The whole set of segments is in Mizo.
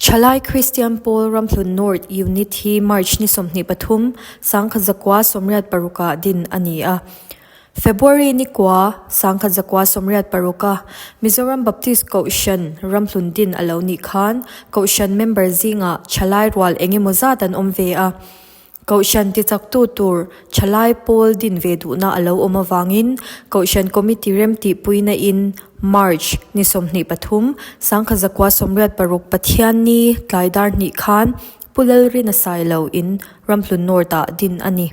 Thalai Kristian Pawl Ramhlun North Unit hi March ni 23, 1986 ah din a ni a. February ni kua, 1986 a Mizoram Baptist Kohhran Ramhlun din a lo nih khan Kohhran member zingah thalai rual eng emaw zat an awm ve a. Kohhran tichaktu tur thalai pawl din ve duhna a lo awm avangin Kohhran Committee remtihpuina in March ni 23, 1986 Pathianni tlai dar hnih khan Pu Lalrina Sailo in Ramhlun North ah din a ni.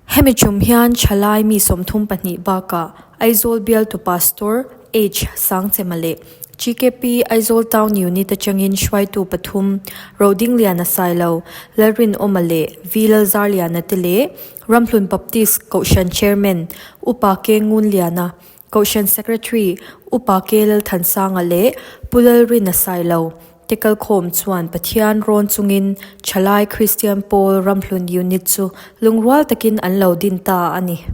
Hemi tum hian thalai mi 32 bakah Aizawl bialtu Pastor H Sangchema leh GKP Aizawl Town Unit atangin hruaitu pathum Rodingliana Sailo, Lalrinawma leh V Lalzarliana te leh Ramhlun Baptist Kohhran Chairman Upa K Ngunliana, Kohhran Secretary Upa K Lalthansanga leh Pu Lalrina Sailo te kalkhawm chuan Pathian rawn chungin Thalai Kristian Pawl Ramhlun Unit chu lungrual takin an lo din ta a ni.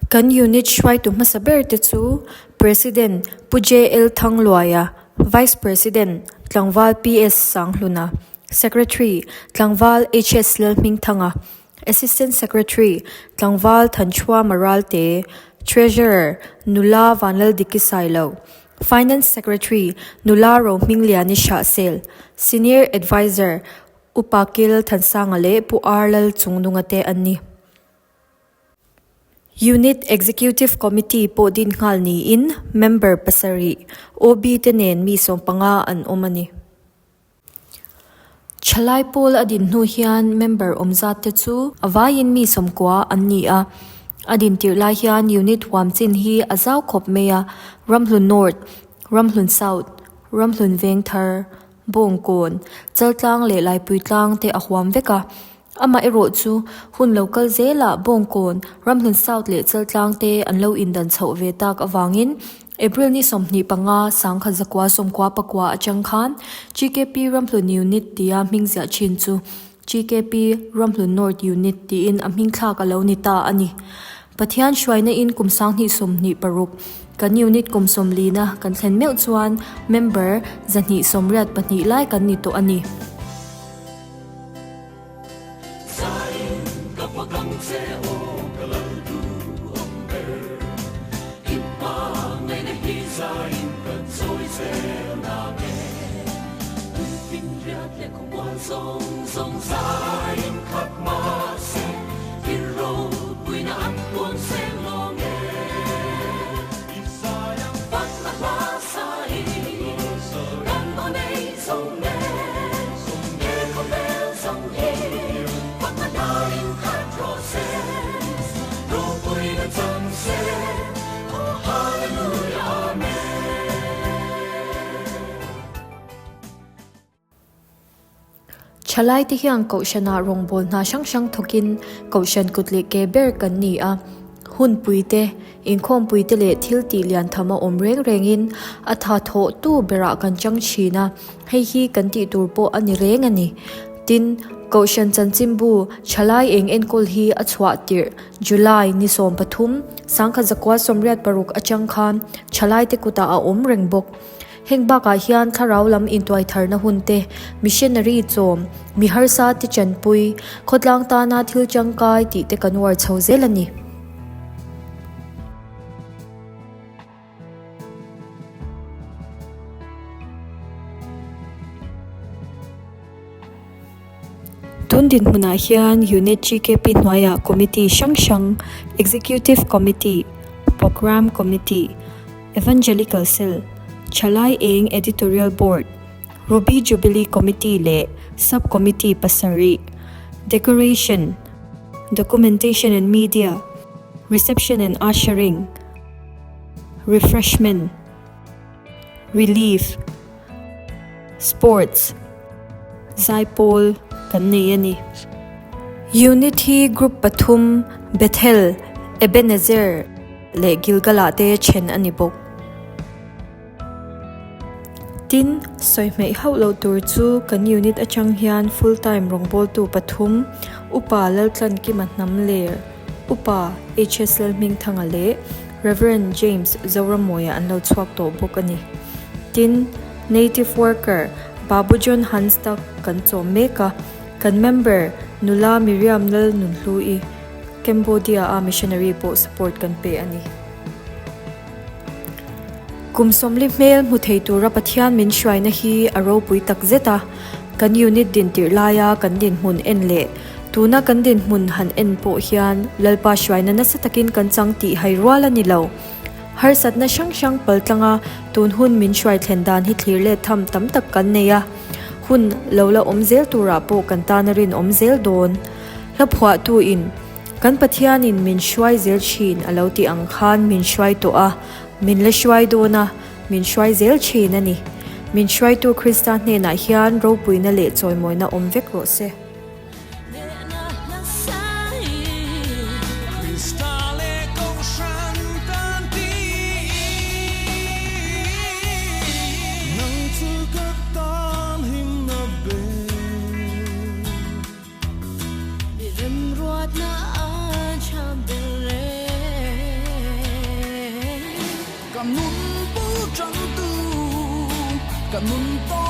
Kan unit hruaitu hmasa ber te chu President Pu JL Thangluaia, Vice President Tlangval PS Sanghluna, Secretary Tlangval HS Lalhmingthanga, Assistant Secretary Tlangval Thanchhuama Ralte, Treasurer Nula Vanlaldiki Sailo, Finance Secretary Nula Rohmingliani Hrahsel, Senior Adviser Upa K Lalthansanga leh Pu R Lalchungnunga te an ni. Unit Executive Committee pawh din nghal niin member pasarih, OB te nen mi 15 an awm a ni. Thalai pawl a din hnu hian member awm zat te chu a vaiin mi 90 an ni a. A din tirh lai hian unit huam chin hi a zau khawp mai a, Ramhlun North, Ramhlun South, Ramhlun Vengthar, Bawngkawn, Chaltlang leh Laipuitlang te a huam vek a. Amah erawh chu hun lo kal zelah Bawngkawn, Ramhlun South leh Chaltlang te an lo indan chhoh ve tak avangin April ni 25, 1999 atang khan GKP Ramhlun Unit tia hming ziah thin chu GKP Ramhlun North Unit tiin a hming thlak a lo ni ta a ni. Pathian hruaina in kum 2026 kan unit kum 40 na kan thlen meuh chuan member 282 lai kan ni tawh a ni. Thalai te hian Kohhranah rawngbâwl hna hrang hrang thawkin Kohhran kut leh ke ber kan ni a. Hunpui te, inkhawmpui te leh thil tih lian tham a awm reng rengin a tha thawh tu berah kan chang thin a, hei hi kan tih tur pawh a ni reng a ni. Tin, Kohhran chanchinbu Thalai eng enkawl hi a chhuah tirh July ni 13, 1986 atang khan Thalai te kutah a awm reng bawk. Heng bakah hian thlarau lam intuai tharna hun te, missionary chawm, mi harsa te chanpui, khawtlang tana thil tangkai tih te kan uar chho zel a ni. Tun dinhmunah hian Unit GKP hnuaiah Committee hrang hrang, Executive Committee, Programme Committee, Evangelical Cell, Thalai Eng Editorial Board, Ruby Jubilee Committee leh Sub Committee pasarih, Decoration, Documentation and Media, Reception and Ushering, Refreshment, Relief, Sports, Zaipawl kan nei a ni. Unit hi Group pathum, Bethel, Ebenezer leh Gilgal-ah te then a ni bawk. Tin, sawi hmeih hauh loh tur chu kan unit atang hian full time rawngbawltu pathum, Upa Laltlankima Hnamler, Upa HS Lalhmingthanga leh Rev. James Zoramawia an lo chhuak tawh bawk a ni. Tin, Native Worker, Babu John Hansdak kan chawm mek a, kan member nula Miriam Lalnunhlu-i Cambodia-a missionary pawh support kan pe a ni. Kum sawmli hmel hmu thei tura Pathian min hruaina hi a ropui tak zet a, kan unit din tirh laia kan dinhmun en leh tuna kan dinhmun han en pawh hian Lalpa hruaina nasa takin kan chang tih hai rual a ni lo. Harsatna hrang hrang paltlanga tun hun min hruai thlen dan hi thlir let tham tam tak kan nei a, hun lo la awm zel turah pawh kan tan a rinawm zel dawn. Hla phuahtuin. Kan Pathianin min hruai zel thin a lo tih ang khan min hruai tawh a, min la hruai dawn a, min hruai zel thin a ni. Min hruaitu Krista hnenah hian ropuina leh chawimawina awm vek rawh se. I remruatna a cham ber reng. Ka nun bul changtu, ka nun tawp.